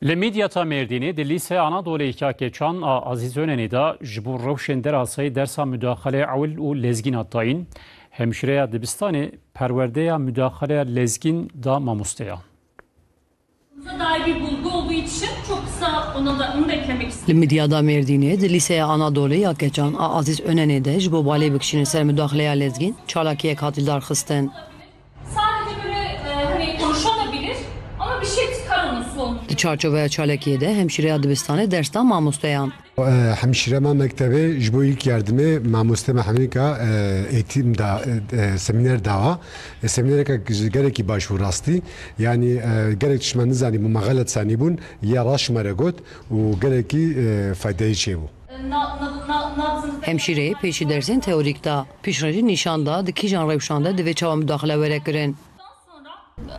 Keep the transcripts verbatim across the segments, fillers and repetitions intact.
Li Midyata Mêrdînê di Lîseya Anadolê ya Keçan a Azîz Önenê de ji bo rewşên derasayî dersa mudaxaleyê ewil û lezgîn hat dayîn. Hemşîreya dibistanê perwerdeya mudaxaleya lezgîn da mamosteyan. Dair bir bulgu olduğu için çok kısa ona da, onu da eklemek istedim. Li Midyada Mêrdînê di Lîseya Anadolê ya Keçan a Azîz Önenê de ji bo balê bikişîne ser mudaxaleya lezgîn çalakiyek hat lidarxistin. Sadece böyle, e, hani konuşabilir ama bir şey çıkar onun sonucu. Di çarçoveya çalakiyê de hemşîreya dibistanê ders da mamosteyan. E, hemşîre me mektebê ji bo ilk yardimê mamoste me hemîka, e, eğitim da, e, e, semîner dawa. E, semînereka gelekî baş bû rastî. Yanî, e, gelek tişt me nizanî bû, me xelet sanî bûn, ya raş me re got û gelekî, e, faydayî çêbû. Hemşîreyê pêşî dersên teorîk da. Piştre jî nîşan da di kîjan rewşan de divê çawa mudaxile were kirin.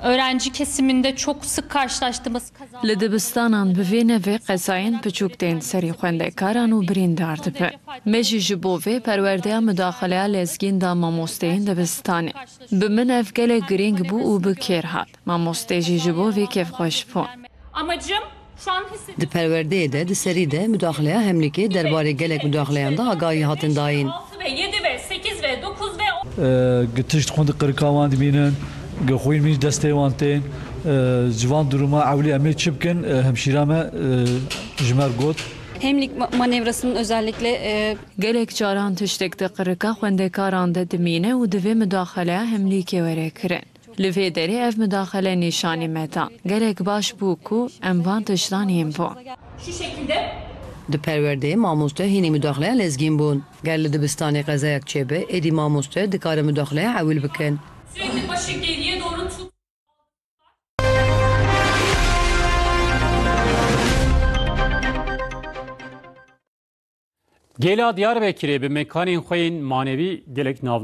Öğrenci kesiminde çok sık karşılaştığımız kazalar. Li dibistanan bi vê nivê qezayên piçûk tên serî xwendekaran û birîndar dibin. Me jî ji bo vê perwerdeya mudaxaleya lezgîn da mamosteyên dibistanê. Bi min ev gelek girîng bû û bi kêr hat. Mamostê jî ji bo vê kêfxweş bûn. Amacım şu an hissettiğim... Di perwerdeyê de, di serî de mudaxaleya Hemlîkê derbarê gelek mudaxaleyan de agahî hatin dayîn. Altı ve yedi ve sekiz ve dokuz ve on. E, gi tişt xwend qirika wan dibînin, gi xwîn mîn ji destê wan tên. E, ji van duruma ewlî em ê çi bikin? E, hemşîra me, e, ji me re got. Hemlik ma-, manevrasının özellikle, e, Gelek caran tiştek di qirika xwendekaran de dimîne û divê mudaxaleya Hemlîkê were kirin. Li vê derê ev mudaxele nîşanî me da. Gelek baş bû ku em van tiştan hîn bûn. Şu şekilde. Di perwerdeyê mamoste hînî mudaxleya lezgîn bûn. Ger li dibistanê qezayek çêbe, êdî mamoste dikare mudaxleya ewil bikin. Sürekli başı geriye doğru tut. Gêla Diyarbekirê bi mekanên xwe yên manevî gelek navdar.